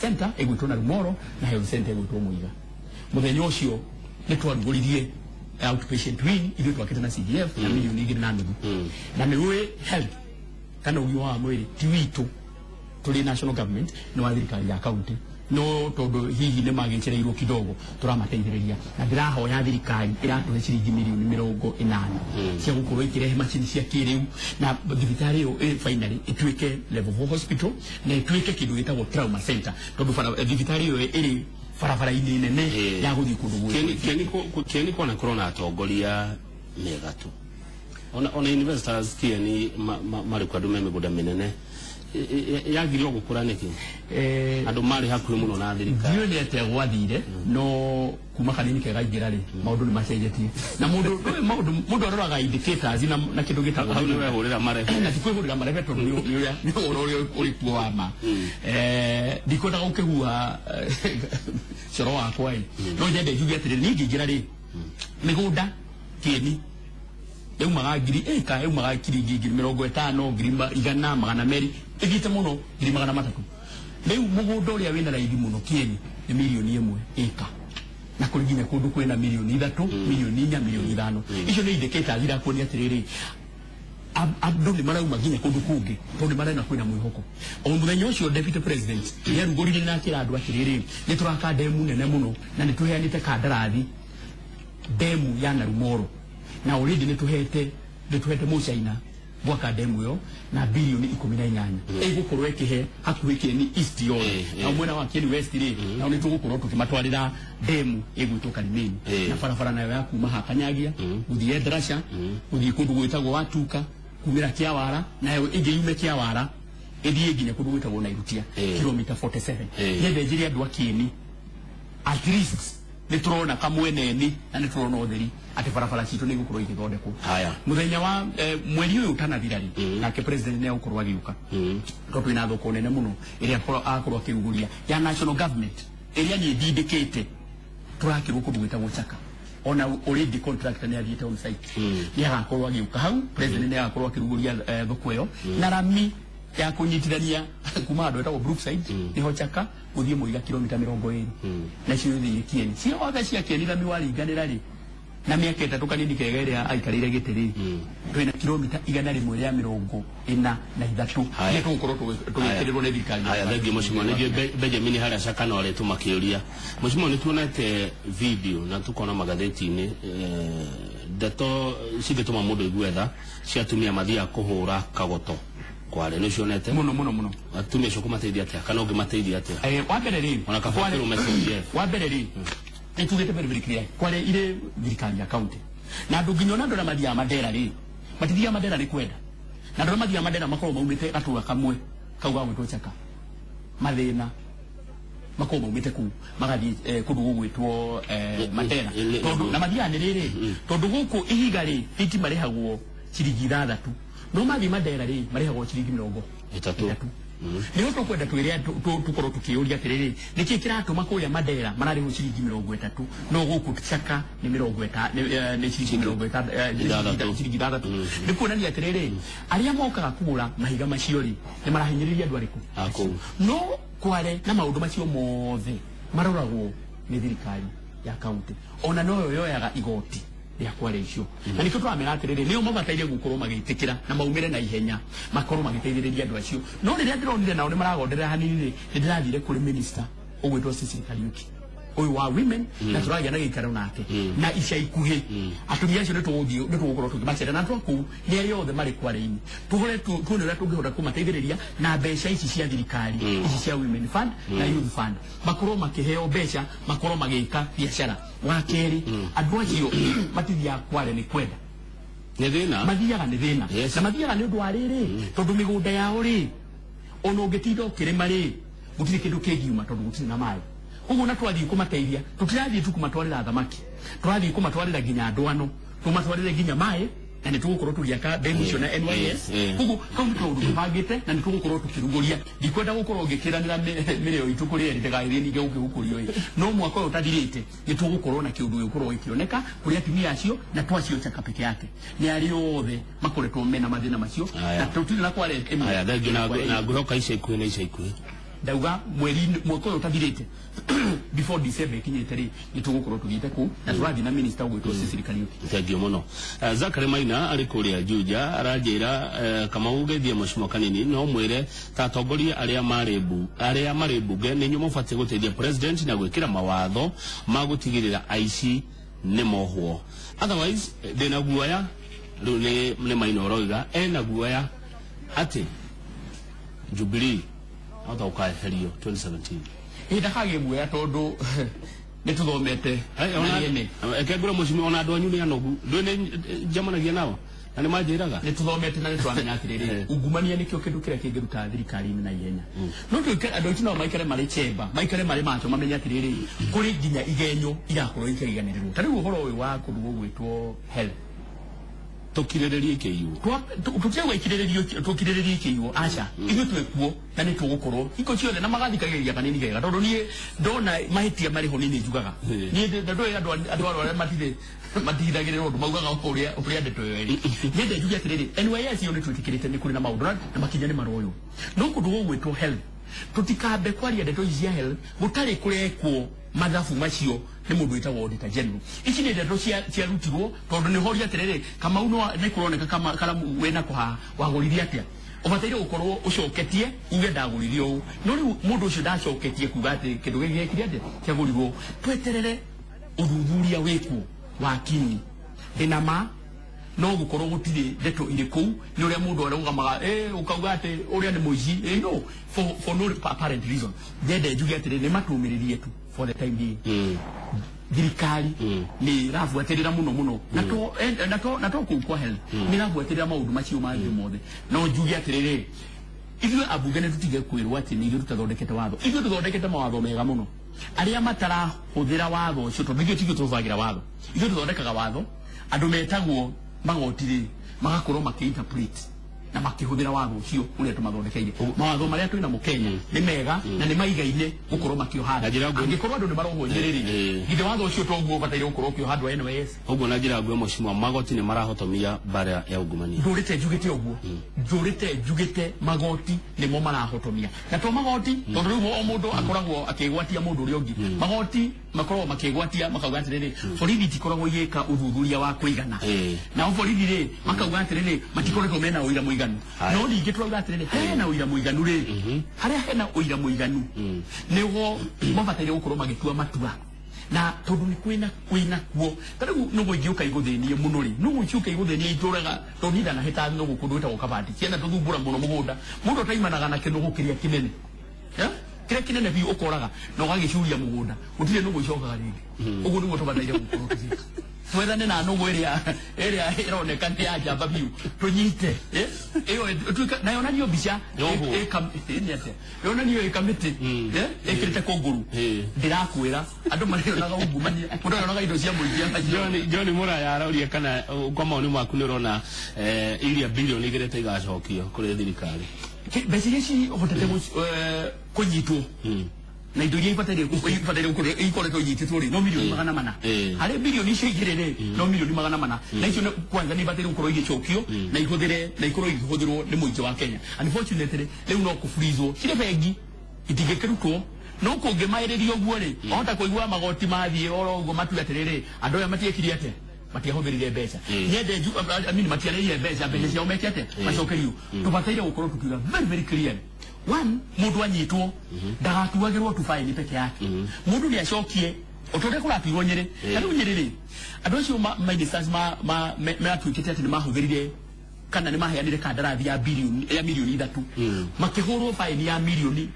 Center ĩgwĩtwo Narumoro na health center ĩgwĩtwo Mũiga. Mũthenya ũcio nĩ twarugũririe outpatient wing ithuĩ twakĩte na CDF na 2.5 milioni. Na nĩ ũĩ health kana ũgima wa mwĩrĩ ti witũ tũrĩ national government, nĩ wa thirikari ya county, no tondũ hihi nĩ magĩcereirwo kidogo tũramateithĩrĩria, na ndĩrahoya thirikari ĩratũhe ciringi 80 milioni cia gũkorwo ĩkĩrehe macini cia kĩrĩu na thibitarĩ ĩyo finally ĩtuĩke level 4 hospital na ĩtuĩke kĩndũ gĩtagwo trauma center, tondũ thibitarĩ ĩyo ĩrĩ barabara-inĩ nene ya gũthiĩ kũndũ Kieni gwĩtwo Kieni Kieni kwana korwo atongoria mega tu ona investors Kieni marĩ kwa andũ me mĩgũnda mĩnene yagirio gũkũra nĩkĩ? Andũ marĩ hakuhĩ mũno na thirikari. Ndiũĩ nĩ atĩa gwathire, no kuma kanini kega ingĩra rĩ, maũndũ nĩ macenjetie na mũndũ ndũĩ maũndũ mũndũ aroraga indicators na kĩndũ gĩtagwo Hau nĩ wehũrĩra marebe. Na ti kwĩhũrĩra marebe, tondũ nĩ ũrĩa nĩ ũhoro ũrĩa ũrĩ kuo wa ma. Ndikwenda gũkĩhuha coro wakwa ĩ, no nyende njuge atĩrĩrĩ, niĩ ngĩingĩra rĩ, mĩgũnda Kĩeni yaumaga ngiri ĩka yaumaga ciringi 50,000, 100,000, 200, ĩthiĩte mũno 300,000. Rĩu mũgũnda ũrĩa wĩna raithi mũno Kĩeni nĩ 1 milioni ĩka, na kũrĩ nginya kũndũ kwĩna 3 milioni, 4 milioni, 5 milioni. Icio nĩ indicators irakuonia atĩrĩrĩ, andũ nĩ marauma nginya kũndũ kũngĩ tondũ nĩ marena kwĩna mwĩhoko. O mũthenya ũcio deputy president nĩ arugũririe na akĩra andũ atĩrĩrĩ, nĩ tũraka ndemu nene mũno na nĩ tũheanĩte kandarathi ndemu ya Narumoro, na already nĩ tũhete mũcaina gwaka ndemu ĩyo na 18 bilioni ĩgũkorwo ĩkĩhe hakuhĩ Kieni East yothe. Na mwena wa Kieni West rĩ, nao nĩ tũgũkorwo tũkĩmatwarĩra ndemu ĩgwĩtwo Karimini na barabara nayo ya kuma Hakanyagia gũthiĩ Endarasha, gũthiĩ kũndũ gwĩtagwo Watuka, kumĩra Kĩawara, nayo ĩngĩ yume Kĩawara ĩthiĩ nginya kũndũ gwĩtagwo Nairutia, kilomita 47. Nyende njĩre andũ a Kieni, at least nĩ tũrona kamweneni na nĩ tũrona ũtheri atĩ barabara citũ nĩ igũkorwo igĩthondekwo. Haya. Mũthenya wa mweri ũyũ ũtanathira rĩ, nake president nĩ egũkorwo agĩũka, tondũ twĩna thoko nene mũno ĩrĩa akorwo akĩrugũria ya national government ĩrĩa niĩ ndindĩkĩte tũrakĩrwo kũndũ gwĩtagwo Chaka. Ona already contractor nĩ athiĩte on site, nĩ agakorwo agĩũka hau. President nĩ agakorwo akĩrugũria thoko ĩyo na rami ya kũnyitithania kuma handũ hetagwo Brookside, nĩho Chaka, gũthiĩ Mũiga, kilomita 20, na icio ithiĩ Kieni ciothe cia Kieni. Rami waringanĩra rĩ na mĩaka 3 kanini kega ĩrĩa aikarĩire gĩtĩ rĩ, twĩna kilomita 143 Haya. iria tũgũkorwo tũgĩkĩrĩrwo nĩ thirikari. Haya, thengiũ mũcimo. Nĩngĩ Benjamin harĩa Cakano arĩtũma kĩũria. Mũcimo, nĩ tuonete video na tukona magathĩti-inĩ ndeto cingĩtũma mũndũ aigue tha cia atumia mathiaga kũhũra kagoto kware. Nĩ ũcionete? Mũno mũno mũno. Atumia acio kũmateithia atĩa kana ũngĩmateithia atĩa? Wa mbere rĩ, Ona kaba kĩrũme CDF. Wa mbere rĩ, nĩ tugĩte very very clear, kware irĩ thirikari ya county, na andũ nginya ona andũ arĩa mathiaga Mandera rĩ, matithiaga Mandera nĩ kwenda, na andũ arĩa mathiaga Mandera makoragwo maumĩte gatũra kamwe kau ga gwĩtwo Chaka. Mathĩna makoragwo maumĩte kũu magathiĩ kũndũ gũgwĩtwo Mandera, tondũ na mathiaga nĩ rĩrĩ, tondũ gũkũ ihiga rĩ fiti marĩhagwo ciringi 6, no mathiĩ Mandera rĩ, marĩhagwo ciringi mĩrongo 30. 30. Nĩho tũkwenda twĩre tũkorwo tũkĩũria atĩrĩrĩ, nĩkĩ kĩratũma kũrĩa Mandera mararĩhwo ciringi 30, no gũkũ Chaka nĩ mĩrongo ĩta nĩ ciringi mĩrongo nĩ 6? Ciringi 6. Nĩ kuonania atĩrĩrĩ, arĩa mokaga kũgũra mahiga macio rĩ, nĩ marahinyĩrĩria andũ arĩkũ? A kũu. No kware na maũndũ macio mothe maroragwo nĩ thirikari ya kaunti, ona noyo yoyaga igoti rĩa kware icio, na nĩkĩo tũramera atĩrĩrĩ, nĩo mabataire gũkorwo magĩtĩkĩra na maumĩre na ihenya makorwo magĩteithĩrĩria andũ acio. No rĩrĩa ndĩronire nao nĩ maragonderera hanini rĩ, nĩ ndĩrathire kũrĩ minister ũgwĩtwo Cecily Kariuki, ũyũ wa women, na tũragĩa na gĩikaro nake, na ica ikuhĩ atumia acio nĩ tũgũthiĩ, nĩ tũgũkorwo tũkĩmacera na andũ a kũu nĩ arĩa othe marĩ kware-inĩ, tũhore tuone ũrĩa tũngĩhota kũmateithĩrĩria na mbeca ici cia thirikari, ici cia women fund na youth fund, makorwo makĩheo mbeca makorwo magĩka biacara. Wa kerĩ, andũ acio matithiaga kware nĩ kwenda. Nĩ thĩna. Mathiaga nĩ thĩna. Na mathiaga nĩ ũndũ wa rĩrĩ, tondũ mĩgũnda yao rĩ, ona ũngĩtinda ũkĩrĩma rĩ, gũtirĩ kĩndũ kĩngiuma tondũ gũtirĩ na maĩ. Koguo na twathiĩ kũmateithia, tũtirathiĩ tu kũmatwarĩra thamaki, tũrathiĩ kũmatwarĩra nginya ndwano, tũmatwarĩre nginya maĩ, na nĩ tũgũkorwo tũgĩaka ndemu icio na NYS. Koguo kau nĩ kaũndũ tũbangĩte na nĩ tũgũkorwo tũkĩrugũria. Ndikwenda gũkorwo ngĩkĩranĩra mĩrĩo itũ kũrĩ erĩ ndĩgagĩthiĩ ningĩ gũkĩhukũrio ĩ, no mwaka ũyũ ũtathirĩte nĩ tũgũkorwo na kĩũndũ gĩgũkorwo gĩkĩoneka kũrĩ atumia acio, na twacio Chaka peke yake, nĩ arĩa othe makoretwo mena mathĩna macio. Aya. Na tũtirĩ na kware ĩmwe. Haya, thengiũ na ngwĩhoka ica ikuhĩ na ica ikuhĩ. Ndauga mweri mwaka ũyũ ũtathirĩte, before December ikinyĩte rĩ, nĩ tũgũkorwo tũthiĩte kũu na tũrathiĩ na minister ũgwĩtwo Cecily Kariuki. Thank you muno. Zachary Maina ari kuria Juja aranjira, Kamau, geithie Mheshimiwa Kanini no mwire ta atongoria aria marĩ bu aria marĩ mbunge nĩ inyuĩ mũbatiĩ gũteithia president na gwĩkĩra mawatho ma gũtigĩrĩra aici nĩ mohwo, otherwise ndĩna guoya. Rĩu nĩ Maina ũroiga ena guoya atĩ Jubilee ahota gũkaeherio 2017. Ĩ, ndakagĩe guoya tondũ nĩ tũthomete na ene. Eke ngũre mũcimi, ona andũ anyu nĩ anogu, ndũĩ nĩ njemanagia nao na nĩ manjĩraga. Nĩ tũthomete na nĩ tũramenya atĩrĩrĩ, ungumania nĩkĩo kĩndũ kĩrĩa kĩngĩruta thirikari-inĩ na ihenya. No tuĩke andũ aitũ nao maikare marĩ chemba, maikare marĩ macho, mamenye atĩrĩrĩ, kũrĩ nginya igenyo irakorwo ikĩriganĩrĩrwo. Ta rĩu ũhoro ũyũ wa kũndũ gũgwĩtwo health. Tũkirĩrĩrie kĩiywo. Tũtirauga ikirĩrĩrio, tũkirĩrĩrie ikĩiywo, aca. Ithuĩ twĩ kuo na nĩ tũgũkorwo hingo ciothe na magathikagĩrĩria kanini kega, tondũ niĩ ndona mahĩtia marĩ ho niĩ nĩ njugaga. Niĩ ndũĩ andũ arĩa matirĩ matihithagĩrĩra ũndũ, maugaga ũrĩa ndeto ĩyo ĩrĩ. Nyende njuge atĩrĩrĩ, NYS ĩyo nĩ twĩtĩkĩrĩte nĩ kũrĩ na maũndũ na makinya nĩ maroywo, no kũndũ gũgwĩtwo health tũtikambe kwaria ndeto ici cia health gũtarĩ kũrekwo mathabu macio nĩ mũndũ wĩtagwo auditor general. Ici nĩ ndeto ciarutirwo tondũ nĩ horia atĩrĩrĩ, Kamau, no nĩ kũroneka kama karamu wĩna kũhaha wagũririe atĩa, ũbataire gũkorwo ũcoketie uge ndagũririe ũũ. No rĩu mũndũ ũcio ndacoketie kuga atĩ kĩndũ gĩkĩ gĩekire atĩa, kĩagũrirwo. Tweterere ũthuthuria wĩkwo wa kinyi. Ndĩna ma no gũkorwo gũtirĩ ndeto irĩ kũu, nĩ ũrĩa mũndũ arũgamaga ũkauga atĩ ũrĩa nĩ mũici, no for no apparent reason. Nyende njuge atĩrĩ, nĩ matũmĩrĩrie tu for the time being. Thirikari nĩ ĩrabuatĩrĩra mũno mũno na to kũu kwa health, nĩ ĩrabuatĩrĩra maũndũ macio mangĩ mothe. No njuge atĩrĩrĩ, ithuĩ ambunge nĩ tũtige kwĩrwo atĩ nĩ ithuĩ tũtathondekete watho. Ithuĩ tũthondekete mawatho mega mũno. Arĩa matarahũthĩra watho ũcio, tondũ ithuĩ tithuĩ tũbagĩra watho, ithuĩ tũthondekaga watho, andũ metagwo magoti rĩ magakorwo makĩ-interpret na makĩhũthĩra watho ũcio ũrĩa tũmathondekeire. Mawatho marĩa twĩ namo Kenya nĩ mega na nĩ maigaine gũkorwo makĩoha. Na njĩra Angĩkorwo andũ nĩ marohwo Nyĩrĩ rĩ, githĩ watho ũcio toguo ũbataire gũkorwo ũkĩoha andũ a NYS? Ũguo na njĩra nguo, mheshimiwa, magoti nĩ marahotomia mbara ya ungumania? Ndũrĩte njugĩte ũguo, njũrĩte njugĩte magoti nĩmo marahotomia, na to magoti, tondũ rĩu o mũndũ akoragwo akĩgwatia mũndũ ũrĩa ũngĩ. Magoti makoragwo makĩgwatia, makauga atĩrĩrĩ, borithi itikoragwo igĩka ũthuthuria wa kũigana. Nao borithi rĩ makauga atĩrĩrĩ, matikoretwo mena ũira mũiganu. No ningĩ tũrauga atĩrĩrĩ, hena ũira mũiganu rĩ, harĩa hena ũira mũiganu nĩho mabataire gũkorwo magĩtua matua, na tondũ nĩ kwĩna kuo. Ta rĩu nũgũ ingĩũka igũthĩnie mũno rĩ, nũgũ iciũka igũthĩnie itũraga, tondũ niĩ ndanahĩta nũgũ kũndũ gwĩtagwo Kabati, ciana tũthumbũra mũno mũgũnda. Mũndũ ataimanaga na kĩnũgũ kĩrĩa kĩnene. Kĩrĩa kĩnene biũ ũkoraga na ũgagĩcuria mũgũnda, gũtirĩ nũgũ icokaga rĩngĩ. Ũguo nĩguo tũbataire gũkorwo tũgĩka, twethane na nũgũ ĩrĩa ĩroneka nĩ ya njamba biũ, tũnyite. Ĩyo ĩtuĩke na yonanio mbica. Yohwo. Ĩ nĩ atĩa yonanio ĩ kamĩtĩ ĩkĩrĩte kũngũrũ. Ndĩrakwĩra andũ marĩonaga ungumania, mũndũ arĩonaga indo cia mũingĩ amacio. John Muraya arauria kana kwa maoni maku nĩ ũrona iria bilioni 2 ta igacokio kũrĩ thirikari? Mbeca iria cihotete kũnyitwo na indo iria ibataire gũkorwo ikoretwo inyitĩtwo rĩ, no milioni 400. Harĩ bilioni icio 2 rĩ, no milioni 400, na icio kwanza nĩ ibataire gũkorwo igĩcokio na ihũthĩre na ikorwo igĩhũthĩrwo nĩ mũingĩ wa Kenya. Unfortunately rĩu no kũburizwo cirĩ bengi, itingĩkĩrutwo. No kũngĩmaĩrĩria ũguo rĩ, wahota kũigua magoti mathiĩ oro ũguo matue atĩrĩrĩ, andũ aya matiekire atĩa, matiahũthĩrire mbeca. Nyende I mean, matiarĩire mbeca ciao, meke atĩa, macokerio. Tũbataire gũkorwo tukiuga very very clear one, mũndũ anyitwo ndagatuagĩrwo tu faini peke yake, mũndũ nĩ acokie o ta ũrĩa kũratuirwo Nyĩrĩ. Ta rĩu Nyĩrĩ rĩ, andũ acio ministers matuĩkĩte atĩ nĩ mahũthĩrire kana nĩ maheanire kandarathi ya bilioni ya milioni 3, makĩhũrwo faini ya milioni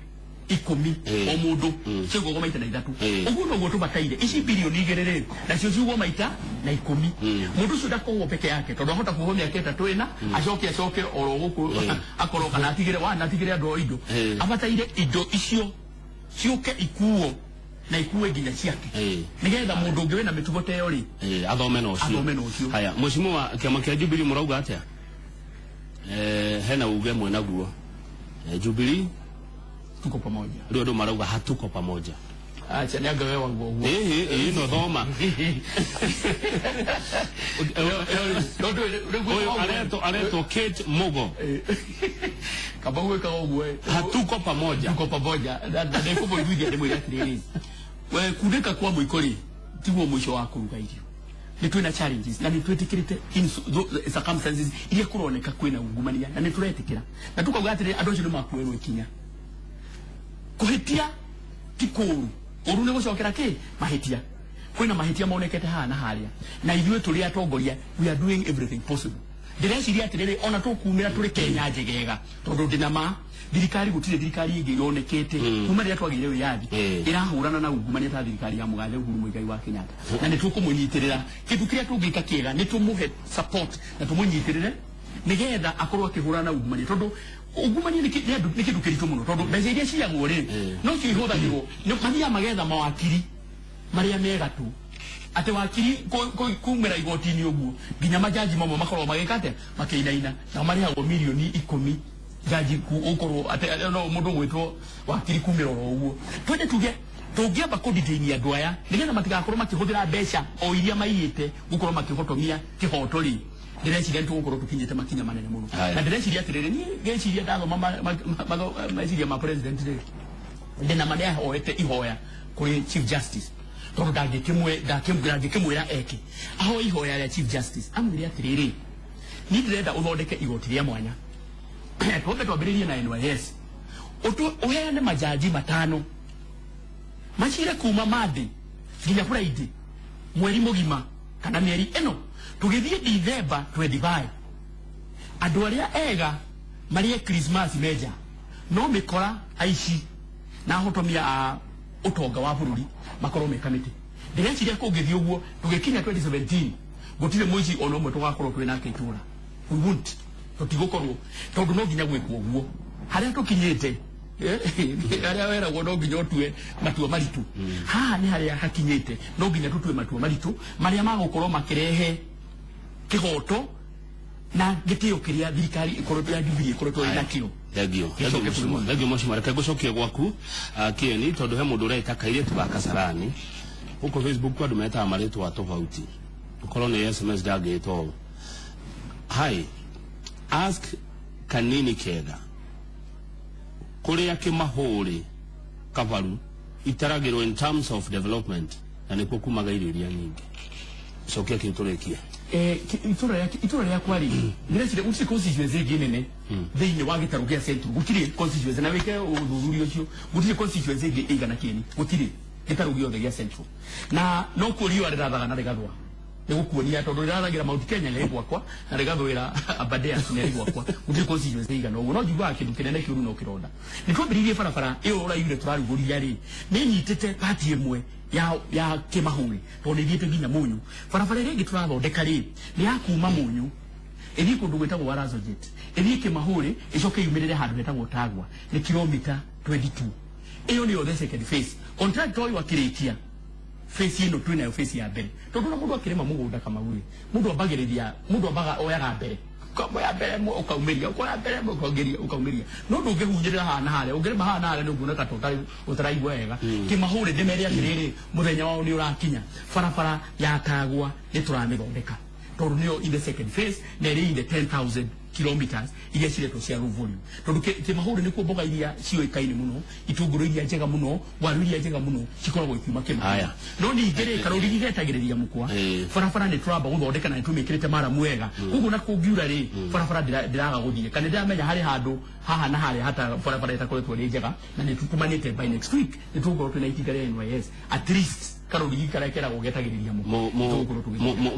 10 o mũndũ, ciugwo maita na 3. Ũguo noguo tũbataire ici bilioni 2 rĩ, nacio ciugwo maita na 10. Mũndũ ũcio ndakohwo peke yake, tondũ ahota kuohwo mĩaka 34, acoke oro gũkũ akorwo kana atigĩre wana atigĩre andũ o indo. Abataire indo icio ciũke ikuo na ikue nginya ciake, nĩgetha mũndũ ũngĩ wĩna mĩtugo ta ĩyo rĩ, athome na ũcio. Athome na ũcio. Haya, mheshimiwa, kĩama kĩa Jubilee mũrauga atĩa? Hena uge mwena guo, Jubilee Tuko pamoja. Rĩu andũ marauga hatuko pamoja. Acha nĩ anga we waguo ũguo. Ĩhĩ ĩĩ, no thoma. No ndũĩ rĩu Ũyũ aretwo Kate Mugo. Kaba gwĩkaga ũguo ĩ. Hatuko pamoja. Tuko pamoja na ndĩkũmũiguithia ndĩmwĩre atĩrĩrĩ, we kundĩka kwa mũiko rĩ tiguo mũico wa kũruga irio. Nĩ twĩna challenges na nĩ twĩtĩkĩrĩte in circumstances iria kũroneka kwĩna ungumania, na nĩ tũretĩkĩra na tukauga atĩrĩrĩ, andũ acio nĩ makuoerwo ikinya. Kũhĩtia ti kũũru, ũru nĩ gũcokera kĩ mahĩtia. Kwĩna mahĩtia monekete haha na harĩa, na ithuĩ tũrĩ atongoria, we are doing everything possible. Ndĩreciria atĩrĩrĩ, ona tũkumĩra tũrĩ Kenya njegega, tondũ ndĩna ma thirikari, gũtirĩ thirikari ĩngĩ yonekete kuma rĩrĩa twagĩire wĩyathi ĩrahũrana na ungumania ta thirikari ya mũgathe Uhuru Muigai wa Kenyatta, na nĩ tũkũmũnyitĩrĩra. Kĩndũ kĩrĩa tũngĩka kĩega nĩ tũmũhe support na tũmũnyitĩrĩre nĩgetha akorwo akĩhũrana na ungumania, tondũ ungumania nĩ kĩndũ kĩritũ mũno, tondũ mbeca iria ciyagwo rĩ, no cio ihũthagĩrwo nĩ mathiaga magetha mawakiri marĩa mega tu, atĩ wakiri kumĩra igoti-inĩ ũguo nginya majaji mamwe makorwo magĩka atĩa, makĩinaina, nao marĩhagwo mirioni 10 jaji ũkorwo atĩ no mũndũ gwĩtwo wakiri kumĩra oro ũguo. Twende tuge tũngĩamba kũdetaini andũ aya nĩgetha matigakorwo makĩhũthĩra mbeca o iria maiyĩte gũkorwo makĩhotomia kĩhoto rĩ, ndĩreciria nĩ tũgũkorwo tũkinyĩte makinya manene mũno. Na ndĩreciria atĩrĩrĩ, niĩ ngĩciria ndathoma meciria ma president rĩ, ndĩna ma nĩahoete ihoya kũrĩ Chief Justice, tondũ ndangĩkĩmwĩra eke ahoe ihoya rĩa Chief Justice amwĩre atĩrĩrĩ, niĩ ndĩrenda ũthondeke igoti rĩa mwanya, twambe twambĩrĩrie na NYS, ũheane majaji matano macire kuma Monday nginya Friday mweri mũgima kana mĩeri ĩno tũgĩthiĩ December 25, andũ arĩa ega marĩe Christmas meja, no mĩkora, aici na ahotomia a ũtonga wa bũrũri makorwo me kamĩtĩ. Ndĩreciria kũngĩthiĩ ũguo, tũgĩkinya 2017 gũtirĩ mũici ona ũmwe tũgakorwo twĩ nake itũra. We won't, tũtigũkorwo, tondũ no nginya gwĩkwo ũguo. Harĩa tũkinyĩte, harĩa weragwo no nginya ũtue matua maritũ, haha nĩ harĩa hakinyĩte no nginya tũtue matua maritũ marĩa magũkorwo makĩrehe kĩhoto na gĩtĩo kĩrĩa thirikari ĩkoretwo ya Jubilee ĩkoretwo ĩ nakĩo. Thengio. Gĩcoke kũrĩ mũndũ. Thengio mheshimiwa. Reke ngũcokie gwaku Kieni, tondũ he mũndũ ũreta kairĩtu ga Kasarani gũkũ Facebook, andũ metaga marĩtwa tofauti, ũkorwo nĩ SMS ndangĩtwo ũũ. Hi, ask Kanini Kega kũrĩa Kĩmahũrĩ Kabaru itaragĩrwo in terms of development, na nĩkuo kumaga irio iria nyingĩ. Cokia kĩu tũrĩkie. Itũra rĩakwa rĩ, ndĩreciria gũtirĩ constituency ĩngĩ nene thĩinĩ wa gĩtarũ gĩa Central. Gũtirĩ constituency, na wĩke ũthuthuria ũcio, gũtirĩ constituency ĩngĩ ĩigana Kĩeni, gũtirĩ gĩtarũ gĩothe gĩa Central, na no kuo riũa rĩrathaga na rĩgathũa. Nĩ gũkuonia, tondũ rĩrathagĩra Mount Kenya nĩ gwakwa na rĩgathũĩra Aberdares nĩ gwakwa. Gũtirĩ constituency ĩigana ũguo, no njiguaga kĩndũ kĩnene kĩũru no kĩronda. Nĩ twambĩrĩirie barabara ĩyo ũraiguire tũrarugũria rĩ, nĩ nyitĩte pati ĩmwe ya Kĩmahũri, tondũ nĩ ithiĩte nginya Mũnyũ. Barabara ĩrĩa ĩngĩ tũrathondeka rĩ, nĩ ya kuma Mũnyũ ĩthiĩ kũndũ gwĩtagwo Warazojet, ĩthiĩ Kĩmahũrĩ, ĩcoke yumĩrĩre handũ hetagwo Tagwa, nĩ kilomita 22. Ĩyo nĩyo the second phase. Contractor ũyũ akĩrĩkia phase ĩno twĩnayo, phase ya mbere, tondũ na mũndũ akĩrĩma mũgũnda Kamau rĩ, mũndũ ambagĩrĩria, mũndũ ambaga oyaga mbere, ũkoya mbere ĩmwe ũkaumĩria, ũkoya mbere ĩmwe ũkaumĩria, ũkaumĩria, no ndũngĩhunyĩrĩra haha na harĩa. Ũngĩrĩma haha na harĩa nĩ ũkuoneka ta ũtaraigua wega. Kĩmahũrĩ ndĩmere atĩrĩrĩ, mũthenya wao nĩ ũrakinya. Barabara ya Tagwa nĩ tũramĩthondeka, tondũ nĩyo in the second phase, na ĩrĩ in the 10,000 kilometers iria ciretwo cia low volume, tondũ Kĩmahũrĩ nĩkuo mboga iria ciũĩkaine mũno, itũngũrũ iria njega mũno, waru iria njega mũno cikoragwo ikiuma Kĩmahũrĩ. No ningĩ rĩ, karũrigi getagĩrĩria mũkwa. Barabara nĩ tũramba gũthondeka na nĩ tũmĩkĩrĩte maramu wega, koguo na kũngiura rĩ, barabara ndĩraga gũthiĩ, kana ndĩramenya harĩ handũ haha na harĩa hata barabara ĩtakoretwo ĩrĩ njega, na nĩ tũtũmanĩte by next week nĩ tũgũkorwo twĩna itinga rĩa NYS, at least karũrigi karĩa keragwo getagĩrĩria mũkwa tũgũkorwo tũgĩthondeka.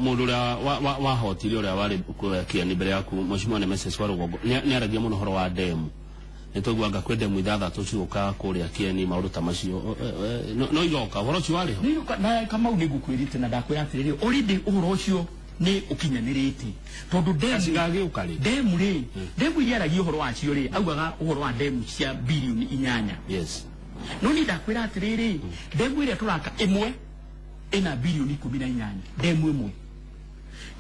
Mũndũ ũrĩa wahotire ũrĩa warĩ Kĩeni mbere yaku, mheshimiwa Nemesis wa Rũgongo, nĩ aragia mũno ũhoro wa demu. Nĩ twaiguanga kwĩ demu ithathatũ cigũka kũrĩa Kĩeni, maũndũ ta macio. No iroka, ũhoro ũcio warĩ ho? Nĩ na Kamau nĩ ngũkwĩrĩte na ndakwĩra atĩrĩrĩ, already ũhoro ũcio nĩ ũkinyanĩrĩte, tondũ demu Cigagĩũka rĩ? Demu rĩ, demu iria aragia ũhoro wacio rĩ, augaga ũhoro wa demu cia birioni 8. No niĩ ndakwĩra atĩrĩrĩ, demu ĩrĩa tũraka ĩmwe ĩna birioni 18, demu ĩmwe.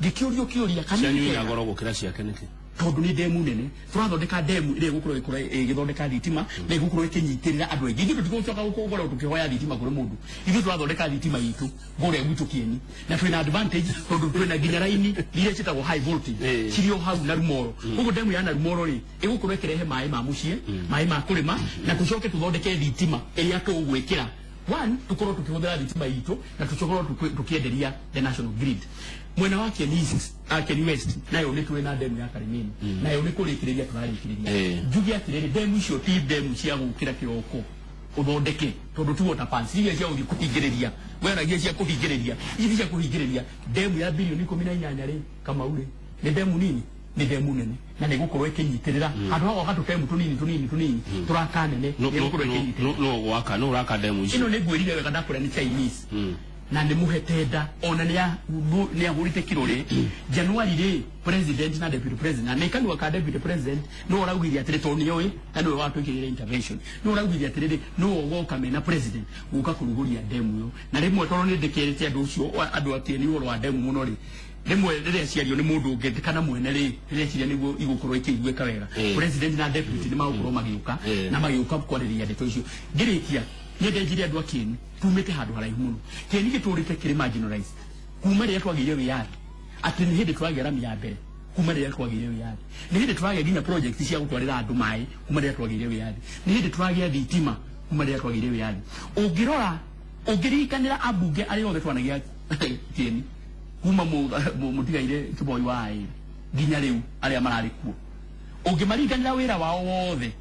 Ngĩkĩũrio kĩũria Cianyu kanini ina goro gũkĩra ciake nĩkĩ? Tondu nĩ ndemu nene tũrathondeka, ndemu ĩrĩa ĩgũkorwo ĩgĩthondeka thitima na ĩgũkorwo ĩkĩnyitĩrĩra andũ aingĩ. Ithuĩ tũtigũcoka gũkorwo tũkĩhoya thitima kũrĩ mũndũ. Ithuĩ tũrathondeka thitima itũ kũrĩa gwitũ Kieni, na twĩna advantage tondũ twĩna nginya raini iria ciĩtagwo high voltage cirĩ o hau Narumoro. Koguo ndemu ya Narumoro rĩ, ĩgũkorwo ĩkĩrehe maĩ ma mũciĩ, maĩ ma kũrĩma, na tũcoke tũthondeke thitima ĩrĩa tũgwĩkĩra one tukorwo tukĩhũthĩra thitima itũ na tũkorwo tũkĩenderia the national grid. Mwena wa Kieni East, Kieni West nayo nĩ tũrĩ na ndemu ya Karimini, nayo nĩ kũrĩkĩrĩria tũrarĩkĩrĩria. Njuge atĩrĩrĩ, ndemu icio ti ndemu cia gũkĩra kĩroko ũthondeke, tondũ ti water pumps iria cia gũthiĩ kũhingĩrĩria weragia cia kũhingĩrĩria, ici ti cia kũhingĩrĩria. Ndemu ya bilioni 18 rĩ, Kamau rĩ, nĩ ndemu nini? Nĩ ndemu nene na nĩ ĩgũkorwo ĩkĩnyitĩrĩra handũ ha gwaka tũtemu tũnini tũnini tũnini tũraka nene. Nĩ ĩgũkorwo ĩkĩnyitĩrĩra. No gwaka no ũraka ndemu icio? Ĩno nĩ ngwĩrire wega, ndakwĩra nĩ Chinese na nĩ mũhe tenda ona nĩ ahũrĩte kirore January rĩ, president na deputy president, na nĩ kanua ka deputy president no ũraugire atĩrĩ, tondũ nĩ oĩ na nĩwe watwĩkĩrĩire intervention, no ũraugire atĩrĩrĩ, no ũgoka mena president gũka kũrugũria ndemu ĩyo. Na rĩmwe tondũ nĩ ndĩkĩrĩte andũ ũcio andũ akĩeni ũhoro wa ndemu mũno rĩ, rĩmwe rĩrĩa ciario nĩ mũndũ ũngĩ kana mwene rĩ, rĩreciria nĩguo igũkorwo ikĩiguĩka wega. President na deputy nĩ magũkorwo magĩũka na magĩũka kwarĩrĩria ndeto icio. Ngĩrĩkia, nyende njire andũ a Kieni tumĩte handũ haraihu mũno. Kieni gĩtũrĩte kĩrĩ marginalized kuma rĩrĩa twagĩire wĩyathi, atĩ nĩ hĩndĩ twagĩa rami ya mbere kuma rĩrĩa twagĩire wĩyathi, nĩ hĩndĩ twagĩa nginya project cia gũtwarĩra andũ maĩ kuma rĩrĩa twagĩire wĩyathi, nĩ hĩndĩ twagĩa thitima kuma rĩrĩa twagĩire wĩyathi. Ũngĩrora, ũngĩririkanĩra ambunge arĩa othe twanagĩa Kieni kuma mũtigaire Kĩboi wa ĩrĩ nginya rĩu arĩa mararĩ kuo, ũngĩmaringanĩra wĩra wao wothe,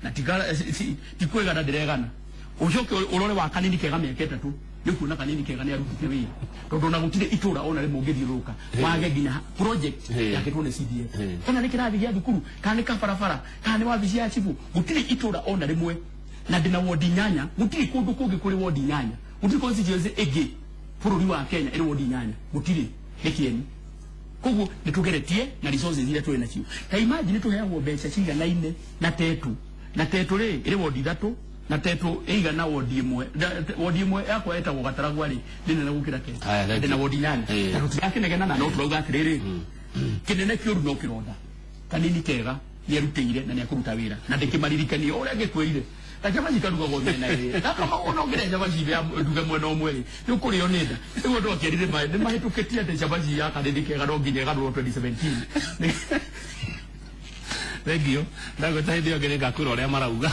na ti kwĩgana ndĩregana, ũcoke ũrore wa Kanini Kega mĩaka 3, nĩ ũkuona Kanini Kega nĩ arutĩte wĩra, tondũ ona gũtirĩ itũra ona rĩmwe ũngĩthiũrũrũka wage nginya project yakĩtwo nĩ CDF, kana nĩ kĩrathi gĩa thukuru, kana nĩ kabarabara, kana nĩ wabici ya cibũ. Gũtirĩ itũra ona rĩmwe, na ndĩna wodi inyanya, gũtirĩ kũndũ kũngĩ kũrĩ wodi inyanya, gũtirĩ constituency ĩngĩ bũrũri wa Kenya ĩrĩ wodi inyanya, gũtirĩ, nĩ Kieni. Koguo nĩ tũgeretie na resources iria tũrĩ nacio. Ta imagine tũheagwo mbeca ciganaine na Tetu, na Tetu rĩ ĩrĩ wodi ithatũ, na Tetu ĩigana wodi ĩmwe. Wodi ĩmwe yakwa ĩtagwo Gataragwa rĩ, nĩ nene gũkĩra Tetu. Aya, thank Ndĩna you. wodi inyanya na tũtirakĩnegena, na no tũrauga atĩrĩrĩ, kĩnene kĩũru no kĩronda. Kanini Kega nĩ arutĩire na nĩ akũruta wĩra, na ndĩkĩmaririkanie ũrĩa ngĩkwĩrire, ta cabaci karugagwo mĩena ĩrĩ. Gakama ongerera cabaci ya nduge mwena ũmwe rĩ, nĩ ũkũrĩo nĩ nda. Rĩu andũ akĩerire nĩ mahĩtũkĩtie atĩ cabaci ya Kanini Kega no nginya ĩgarũrwo 2017. Thank you. Ndagwĩta hĩndĩ ĩyo ĩngĩ nĩngakwĩra ũrĩa marauga.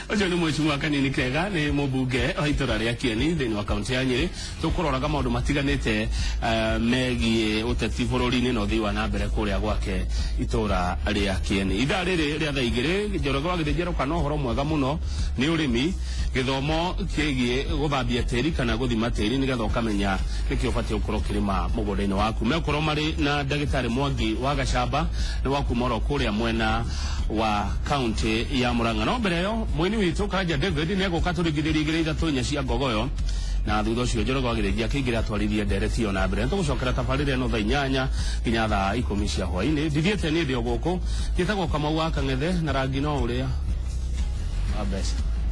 Ũcio nĩ mheshimiwa Kanini Kega, nĩ mũmbunge wa itũra rĩa Kieni thĩinĩ wa kaunti ya Nyĩrĩ. Tũkũroraga maũndũ matiganĩte megiĩ ũteti bũrũri-inĩ na ũthii wa na mbere kũrĩa gwake itũra rĩa Kieni. Ithaa rĩrĩ rĩa thaa 2, Njoroge wa Gĩthĩnji na ũhoro mwega mũno nĩ ũrĩmi, gĩthomo kĩgiĩ gũthambia tĩri kana gũthima tĩri nĩgetha ũkamenya nĩkĩ ũbatiĩ gũkorwo ũkĩrĩma mũgũnda-inĩ waku. Megũkorwo marĩ na ndagĩtarĩ Mwangi wa Gacamba, nĩ wa kuma oro kũrĩa mwena wa kaunti ya Murang'a. No mbere ĩyo, mũini witũ Karanja David nĩ egũka tũringithĩrie igĩrĩ ithatũ inya cia ngogoyo, na thutha ũcio Njoroge wa Gĩthĩnji akĩingĩra atwarithie ndereti ĩyo na mbere. Nĩtũgũcokera tabarĩra ĩno thaa 8 nginya thaa 10 cia hwaĩ-inĩ. Ndithiĩte niĩ, ndĩ o gũkũ, njĩtagwo Kamau wa Kang'ethe, na rangi no ũrĩa wa mbeca.